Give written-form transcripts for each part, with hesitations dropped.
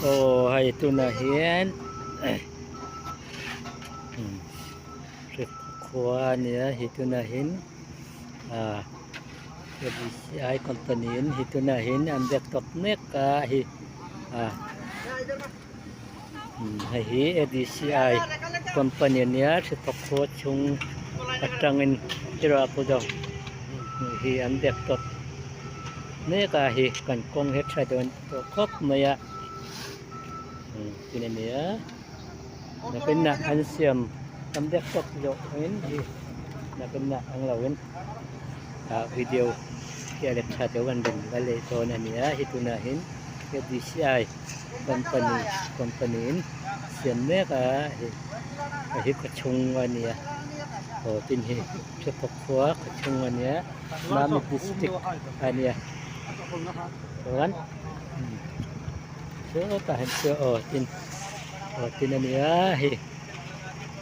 Aw hei tunah hian khua a nia hei tunah hian ah A_B_C_I company in hei tunah hian an biak tawp mek a hei ah hei hi A_B_C_I company a nia hrithawk khua chhung atangin hi an biak tawp mek a hei kan kawng hi a tha dawn tawh khawp mai a tin a nia nakinah an siam tam deuh tawk zawh in hi nakinah ang lo in ah video hi a let tha deuh an rawn la leh dawn a nia hei tunah hian A_B_C_I company company in siam mek a hei hei hi khawchhung a nia aw tin hi hrepawk khua khawchhung a nia Mamit district a nia. Chuan sawtah hian chu aw tin aw tin a nia hei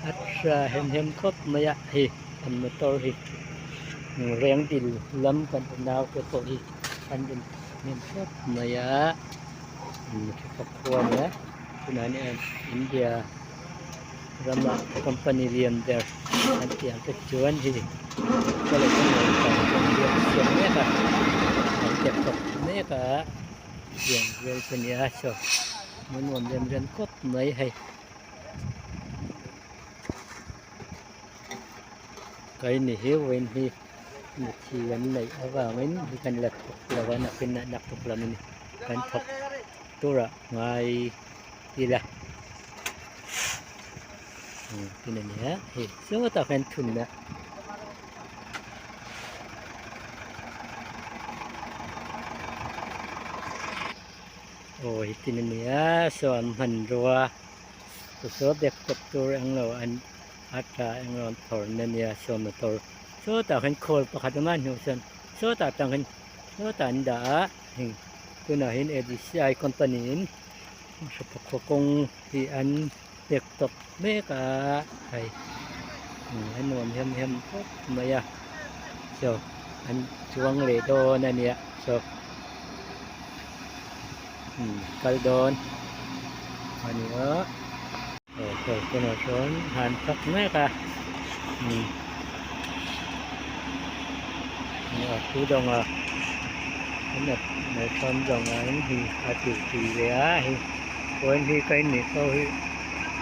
a tha hem hem khawp mai a hei an motor hi reng dil lam kan unau te pawh hi an in hnem khawp mai a khua a nia tunah hian India rama company lian ber an tih ang te chuan hei siam mek a an dep tawp mek a tiang vel chu a ni a saw hmuh nuam rem rem khawp mai hei kaini hi vawiin hi mithi an neih avangin hi kan la thawk lo a nakin ah naktuk lam a ni kan thawk turah ngai ila tin a nia hei sawtah khian thunna aw hei tin a nia saw an hmanrua saw bag kawp tur englo an a tha englo an phawrhna a nia saw motor sawtah khian khawl pakhat awm a hnuh sawn sawtah tang hian sawtah an dah a heng tunah hian A_B_C_I company in hriphawk kawng hi an pek tawp mek a hei a nuam hem hem khawp mai a saw an chuang leh dawn a nia saw kal dawn a ni a aw saw tunah sawn han thawk mek a a thu dawng a an dawng a in hi a tih tih ve a hei. Chuan hi ka in nih pawh hi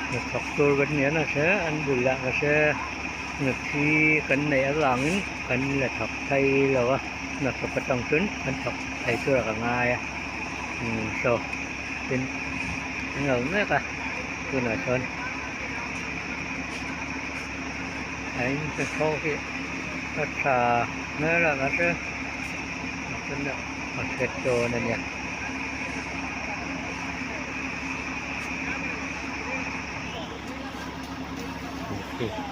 hnathawk tur kan ni a nasa an bulah nasa hnathi kan neih avangin kan la thawk thei lo a hnathawk atang chuan kan thawk thei tur a ka ngai a saw tin an lo mek a tunah chuan a in hnathawk hi a tha hmel a mahse a hre dawn a nia.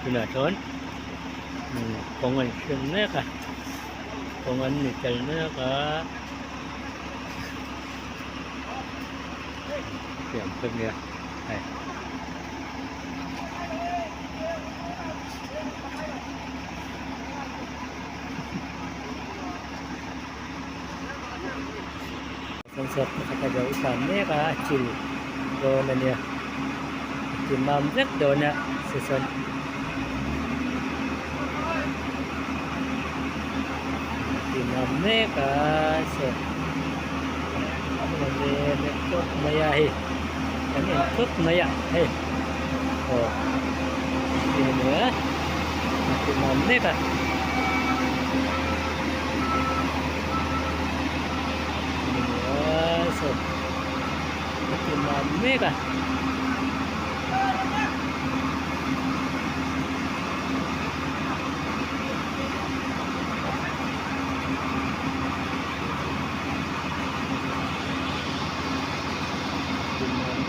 Tunah chuan kawng an siam mek a kawng an ni tel mek a siam mek a nia hei. Sunset pakhat a zo tan mek a a chil dawn a nia a ti mam vek dawn a season a ti mam mek a saw tawp mai a hei kan en tawp mai a hei aw ti a nia a ti mam mek a. Mek a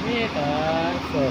mek a saw.